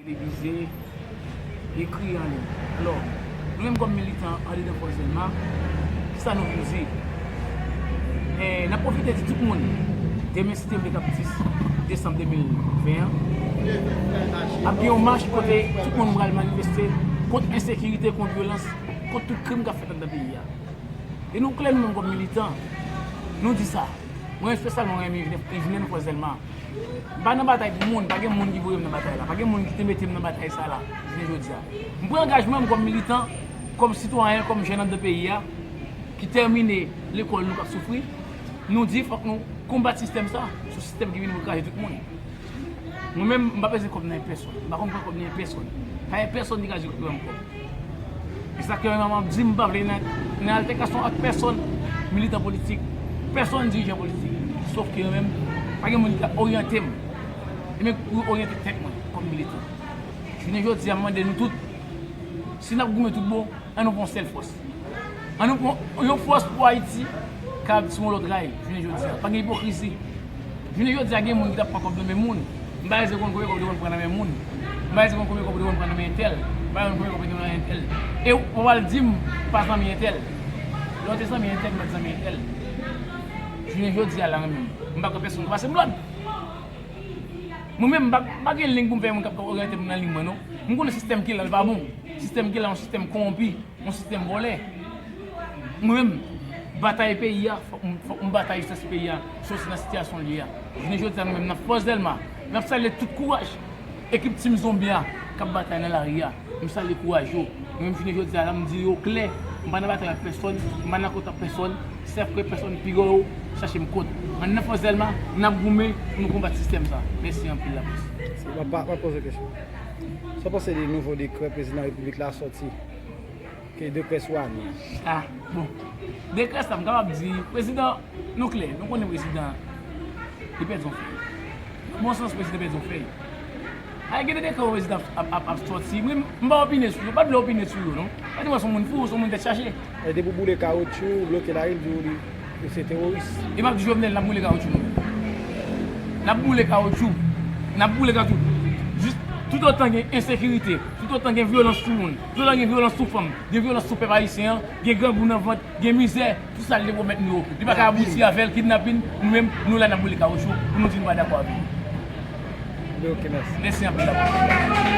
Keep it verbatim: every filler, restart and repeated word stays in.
televize, ekri an liy. Alò, nou menm kòm militan andedan Fòs Dèlma, kisa nou vin di? Eh, n ap pwofite di tout moun, demen si Dye vle k ap dis desanm de mil ven an, ap gen yon mach kote tout moun pral manifeste kont ensekirite, kont vyolans, kont tout krim k ap fèt anndan peyi a. E nou klè, nou menm kòm militan, nou di sa. Mwen espesyalman, mwen renmen Yvenè, Yvenè nan Fòs Dèlma. M pa nan batay pou moun, pa gen moun ki voye m nan batay la, pa gen moun ki te mete m nan batay sa la, jounen jodi a. M pran angajman m kòm militan, kòm sitwayen, kòm jèn anndan peyi a, ki tèmine lekòl nou k ap soufri, nou di fòk nou konbat sistèm sa, se yon sistèm ki vin pou kraze tout moun. Mwen menm, m pa bezwen kòb nan men pèsonn. M pa konn pran kòb nan men pèsonn. Pa gen pèsonn ki ka di pou m kòb. E sa ke mwen ap di, m pa vle nan, nan altèkasyon ak pèsonn militan politik, pèsonn dirijan politik. Sof ke mwen menm, pa gen moun ki ka oryante m. E menm pou oryante tèt mwen kòm militan. Jounen jodi a, m mande nou tout, si n ap goumen tout bon, ann nou pran yon sèl fòs. Ann nou pran yon fòs pou Ayiti ka sou yon lòt ray, jounen jodi a. Pa gen ipokrizi. Jounen jodi a, gen moun ki t ap pran kòb nan men moun. M pa bezwen konn konbyen kòb yo konn pran nan men moun. M pa bezwen konn konbyen kòb yo konn pran nan men entèl. M pa bezwen konn konbyen kòb yo konn pran nan men entèl. E w pral di m pa zanmi entèl. Lè w te zanmi entèl, m pa t zanmi entèl. Jounen jodi a la menm, m pa kwè pèsonn ki pase m lòd. Mwen menm, m pa, m pa gen liy pou m fè moun k ap oryante m nan liy mwen, non. M konnen sistèm ki la, l pa bon. Sistèm ki la, yon sistèm kowonpi, yon sistèm vòlè. Mwen menm, batay peyi a, fòk m, fòk m batay jistès peyi a, soti nan sitiyasyon l ye a. Jounen jodi a, nou menm, nan Fòs Dèlma, n ap salye tout kouraj ekip Team Zonbi a k ap batay nan lari a. M salye kouraj yo. Mwen menm, jounen jodi a la, m di yo klè, m pa nan batay ak pèsonn, m pa nan kont ak pèsonn. Sèf ke pèsonn pi gwo yo chache m kont. Ann nan Fòs Dèlma, n ap goumen pou nou konbat sistèm sa. Mèsi anpil, lapres. M ap, m ap poze kesyon. Sa w panse de nouvo dekrè prezidan repiblik la sòti? Ke dekrè sou ane an? Ah, bon. Dekrè sa, m kapab di, prezidan, nou klè, nou konnen prezidan, li pèdi yon fèy. Nan bon sans, prezidan pèdi yon fèy. Ay, gen de dekrè prezidan ap, ap, ap sòti. Mwen, m pa opine sou yo, m pa t vle opine sou yo, non. Pa di mwen se yon moun fou, se yon moun tèt chaje. E depi w boule kawotchou, w bloke lari, l di w li, li se teworis. E m ap di Jovenel, n ap boule kawotchou nou menm. N ap boule kawotchou. N ap boule kawotchou. Jis toutotan gen ensekirite, toutotan gen vyolans sou moun, toutotan gen vyolans sou fanm, gen vyolans sou pèp ayisyen an, gen grangou nan vant, gen mizè, tout sa l te pwomèt nou yo, li pa ka abouti avè l, kidnapin, nou menm, nou la n ap boule kawotchou pou nou di nou pa dakò avè l. Ok, mèsi. Mèsi anpil, lapres.